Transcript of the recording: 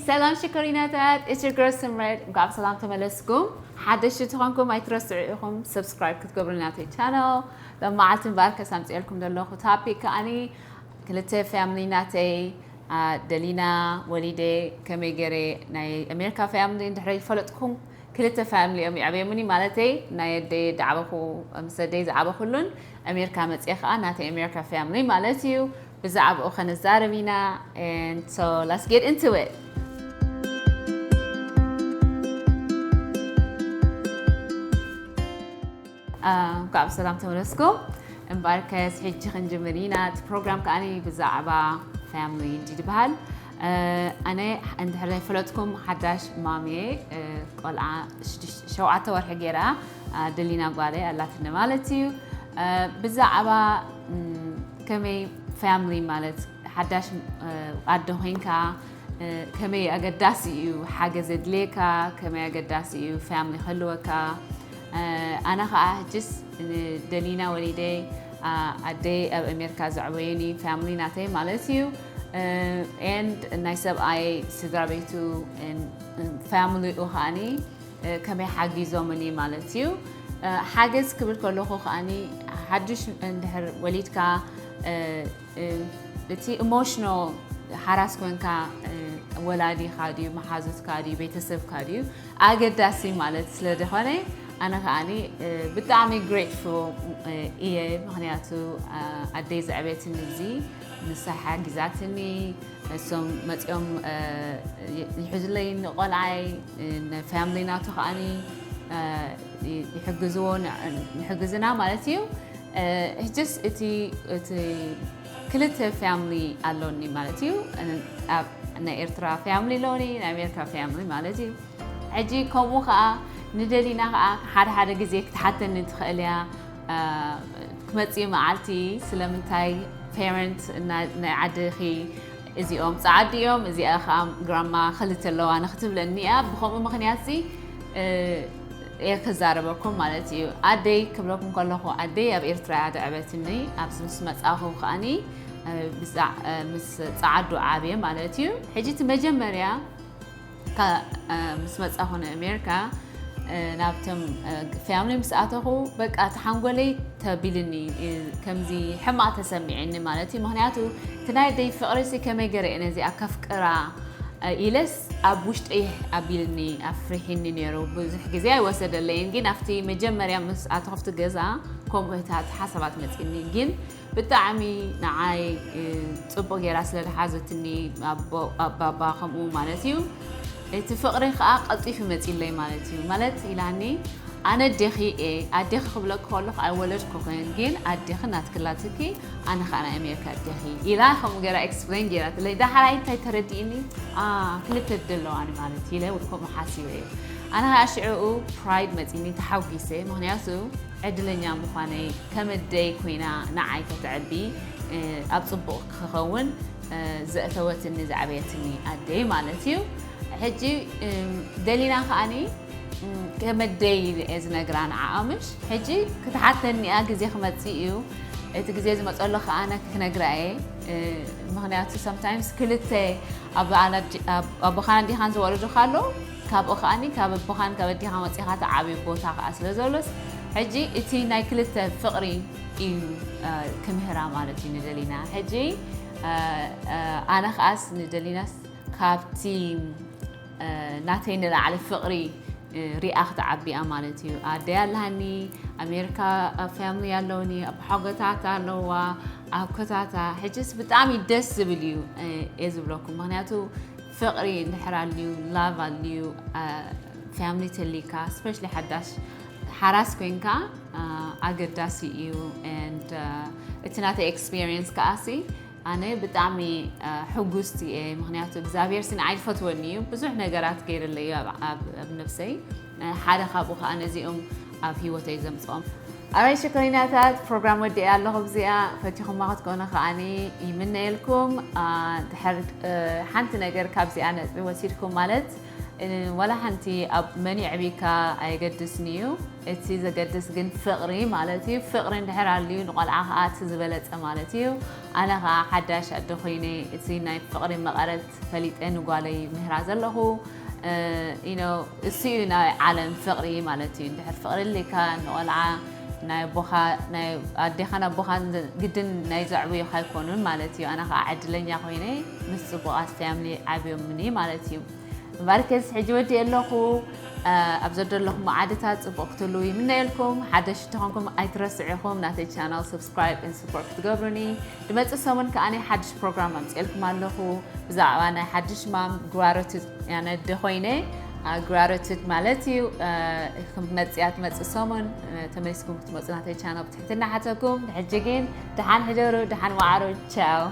ሰላም ሽኮሪናታት፣ it's your girl ስምረት። እንኳዕ ብሰላም ተመለስኩም። ሓደሽቲ ተኾንኩም ኣይትረስዑ ኢኹም subscribe ክትገብሩ ናተይ channel። ሎማዓልቲ እምበኣርከስ ኣምፅኤልኩም ዘለኹ topic ከኣኒ ክልተ family ናተይ፣ አ፣ ደሊና ወሊደ ከመይ ገይረ ናይ ኣሜሪካ family እንድሕር ይፈለጥኩም፣ ክልተ family እዮም የዕብየሙኒ፣ ማለተይ ናይ ኣደይ ዝዓበኹ፣ ምስ ኣደይ ዝዓበኹሉን ኣሜሪካ መፅኤ ከዓ ናተይ ኣሜሪካ family ማለት እዩ። ብዛዕባኡ ከነዛረብ ኢና። And so let's get into it. አ፣ እንኳዕ ብሰላም ተመለስኩም። እምበኣርከስ ሕጂ ክንጅምር ኢና። እቲ ፕሮግራም ከኣኒ ብዛዕባ family እንዲ ዝበሃል። እ፣ ኣነ እንድሕር ዘይፈለጥኩም ሓዳሽ ማም እየ። እ፣ ቆልዓ ሽዱሽተ፣ ሸውዓተ ወርሒ ገይራ፣ እ፣ ደሊና ጓለይ ኣላትኒ ማለት እዩ። እ፣ ብዛዕባ፣ ም፣ ከመይ family ማለት ሓዳሽ፣ እ፣ ኣደ ኮይንካ፣ እ፣ ከመይ ኣገዳሲ እዩ ሓገዝ ዘድልየካ፣ ከመይ ኣገዳሲ እዩ family ክህልወካ። እ፣ ኣነ ኸዓ ሕጅስ ንደሊና ወሊደይ፣ ኣ-፣ ኣደይ ኣብ ኣሜሪካ ዘዕበዩኒ family ናተይ ማለት እዩ። እ፣ and ናይ ሰብኣይ ስድራ ቤቱ፣ ን-፣ ን-፣ family ኡ ኸዓኒ፣ እ፣ ከመይ ሓጊዞምኒ ማለት እዩ። እ፣ ሓገዝ ክብል ከለኹ ከዓኒ ሓድሽ እንድሕር ወሊድካ፣ እ፣ እ፣ እቲ emotional ሓራስ ኮንካ፣ እ፣ ወላዲኻ ድዩ፣ መሓዙትካ ድዩ፣ ቤተሰብካ ድዩ፣ ኣገዳሲ ማለት ስለ ዝኾነ፣ ኣነ ከዓኒ፣ እ፣ ብጣዕሚ grateful፣ እ፣ እየ። ምኽንያቱ፣ እ፣ ኣደይ ዘዕበየትኒ እዚ ንሳ ሓጊዛትኒ፣ እሶም መፂኦም፣ እ፣ ይሕዙለይ ንቆልዓይ፣ እ፣ ንፋሚሊ ናቱ ከዓኒ፣ እ፣ ይሕግዝዎ፣ ን-፣ ንሕግዝና ማለት እዩ። እ፣ ሕጅስ እቲ፣ እቲ ክልተ ፋሚሊ ኣሎኒ ማለት እዩ። እ፣ ኣብ ናይ ኤርትራ ፋሚሊ ኣሎኒ፣ ናይ ኣሜሪካ ፋሚሊ ማለት እዩ። ሕጂ ከምኡ ኸዓ ንደሊና ኸዓ ሓደ ሓደ ግዜ ክትሓተኒ ትኽእል እያ። እ፣ ክትመጽእ መዓልቲ ስለምንታይ ፓረንት እና-፣ ናይ ዓድኺ እዚኦም ጸዓዱ እዮም፣ እዚኣ ኸዓ ግራማ ክልተ ኣለዋ ንኽትብለኒ እያ። ብኸምኡ ምኽንያት እዚ፣ እ፣ እየ ክዛረበኩም ማለት እዩ። ኣደይ ክብለኩም ከለኹ፣ ኣደይ ኣብ ኤርትራ እያ ዘዕበትኒ። ኣብዚ ምስ መጻኹ ከዓኒ፣ እ፣ ብዛ-፣ እ፣ ምስ ጸዓዱ ዓብየ ማለት እዩ። ሕጂ እቲ መጀመርያ፣ ካ-፣ እ፣ ምስ መጻኹ ንኣሜሪካ፣ እ፣ ናብቶም፣ እ፣ ፋሚሊ ምስ ኣተኹ፣ በቃ፣ እቲ ሓንጎለይ ተቢልኒ፣ እ፣ ከምዚ ሕማቕ ተሰሚዕኒ ማለት እዩ። ምኽንያቱ፣ እቲ ናይ ኣደይ ፍቕሪሲ ከመይ ገይረ እየ ነዚኣ ከፍቅራ፣ እ፣ ኢለስ ኣብ ውሽጠይ ኣቢልኒ፣ ኣፍሪሒኒ ነይሩ። ብዙሕ ግዜ ኣይወሰደለይን፣ ግን ኣብቲ መጀመርያ ምስ ኣተኹ ኣብቲ ገዛ፣ ከምኡ እቲ ሓሳባት መጺኒ። ግን ብጣዕሚ ንዓይ፣ እ፣ ጽቡቕ ገይራ ስለ ዝሓዘትኒ፣ ኣቦ-፣ ኣባባ ከምኡ ማለት እዩ። እቲ ፍቕሪ ኸኣ ቀልጢፉ መጺለይ ማለት እዩ። ማለት ኢላኒ፣ "ኣነ ኣዴኺ እየ፣ ኣዴኺ ክብለኪ ከለኹ ኣይወለድኩኽን፣ ግን ኣዴኺ ናትኪ ኣላትኪ፣ ኣነ ኸኣ ናይ ኣሜሪካ ኣዴኺ" ኢላ ከምኡ ገይራ ኤክስፕሌን ገይራትለይ። ዳሕራይ እንታይ ተረዲእኒ? "ኣ፣ ክልተ ኣደ ኣለዋኒ ማለት" ኢለ ከምኡ ሓሲበ እየ። ኣነ ኸኣ ሽዕኡ ፕራይድ መጺኒ፣ ተሓጒሰ። ምኽንያቱ ዕድለኛ ምዃነይ፣ ከም ኣደይ ኮይና ንዓይ ከተዕቢ፣ እ፣ ኣብ ጽቡቕ ክኸውን፣ እ፣ ዘእተወትኒ፣ ዘዕበየትኒ ኣደይ ማለት እዩ። ሕጂ፣ እም፣ ደሊና ከኣኒ፣ እም፣ ከም ኣደይ እየ ዝነግራ ንዓኣ፣ ምሽ? ሕጂ ክትሓተኒ እያ፣ ግዜ ክመጽእ እዩ። እቲ ግዜ ዝመጸሉ ከኣ ኣነ ክነግራ እየ። እ፣ ምኽንያቱ sometimes ክልተ ኣብ ኣነ ድ-፣ ኣብ ኣቦኻን ኣዴኻን ዝወለዱኻ ኣለዉ፣ ካብኡ ከኣኒ ካብ ኣቦኻን ካብ ኣዴኻን ወጺኻ ትዓብዮ ቦታ ከኣ ስለ ዘሎስ፣ ሕጂ እቲ ናይ ክልተ ፍቕሪ እዩ፣ እ፣ ክምህራ ማለት እዩ ንደሊና። ሕጂ፣ እ፣ እ፣ ኣነ ከኣስ ንደሊናስ ካብቲ፣ እ፣ ናተይ ንላዕሊ ፍቕሪ፣ እ፣ ሪኣ ክትዓቢ እያ ማለት እዩ። ኣደይ ኣለሃኒ፣ ኣሜሪካ ፋሚሊ ኣለውኒ፣ ኣቦሓጎታት ኣለዋ፣ ኣኮታታ። ሕጅስ ብጣዕሚ ደስ ዝብል እዩ፣ እ፣ እየ ዝብለኩም። ምኽንያቱ ፍቕሪ እንድሕር ኣልዩ፣ ላቭ ኣልዩ፣ እ፣ ፋሚሊ ተሊካ፣ ስፔሻሊ ሓዳሽ ሓራስ ኮይንካ፣ እ፣ ኣገዳሲ እዩ። And፣ እ፣ እቲ ናተይ ኤክስፒሪየንስ ከኣሲ፣ ኣነ ብጣዕሚ፣ እ፣ ሕጉስቲ እየ፣ ምኽንያቱ እግዚኣብሔር ሲ ንዓይ ዝፈትወኒ እዩ። ብዙሕ ነገራት ገይርለይ እዩ ኣብ፣ ኣብ፣ ኣብ ነብሰይ። እ፣ ሓደ ካብኡ ከኣ ነዚኦም ኣብ ህይወተይ ዘምጽኦም። ኣራይ ሽኮሪናታት፣ ፕሮግራም ወዲኤ ኣለኹ። ብዚኣ ፈቲኹማ ክትኮኑ ከኣኒ ይምነየልኩም። እ፣ ድሕር፣ እ፣ ሓንቲ ነገር ካብዚኣ ነጥቢ ወሲድኩም ማለት፣ ዋላ ሓንቲ ኣብ መን የዕቢካ ኣየገድስን እዩ። እቲ ዘገድስ ግን ፍቕሪ ማለት እዩ። ፍቕሪ እንድሕር ኣልዩ ንቆልዓ ከዓ እቲ ዝበለፀ ማለት እዩ። ኣነ ከዓ ሓዳሽ ኣደ ኮይነ እቲ ናይ ፍቕሪ መቐረት ፈሊጠ ንጓለይ ምህራ ዘለኹ። እሱ እዩ ናይ ዓለም ፍቕሪ ማለት እዩ። እንድሕር ፍቕሪ ኣልካ ንቆልዓ ናይ ኣቦኻ ናይ ኣዴኻን ኣቦኻን ግድን ናይ ዘዕብዩኻ ኣይኮኑን ማለት እዩ። ኣነ ከዓ ዕድለኛ ኮይነ ምስ ፅቡቓት ፋሚሊ ዓብዮምኒ ማለት እዩ። እምበኣርከስ ሕጂ ወዲኤ ኣለኹ። ኣብ ዘደለኹም ዓድታት ፅቡቕ ክትህልዉ ይምነየልኩም። ሓደሽ እንተኾንኩም ኣይትረስዑ ኢኹም ናተይ ቻናል ሰብስክራይብ ን ስፖርት ክትገብሩኒ። ድመፅእ ሰሙን ከኣ ሓድሽ ፕሮግራም ኣምፅኤልኩም ኣለኹ። ብዛዕባ ናይ ሓድሽ ማም ግራረቱድ ያነደ ኮይነ ግራረቱድ ማለት እዩ። መፅያ ትመፅእ ሰሙን ተመሊስኩም ክትመፁ ናተይ ቻናል ብትሕትና ሓተኩም። ሕጂ ግን ደሓን ሕደሩ፣ ደሓን ዋዓሩ። ቻው።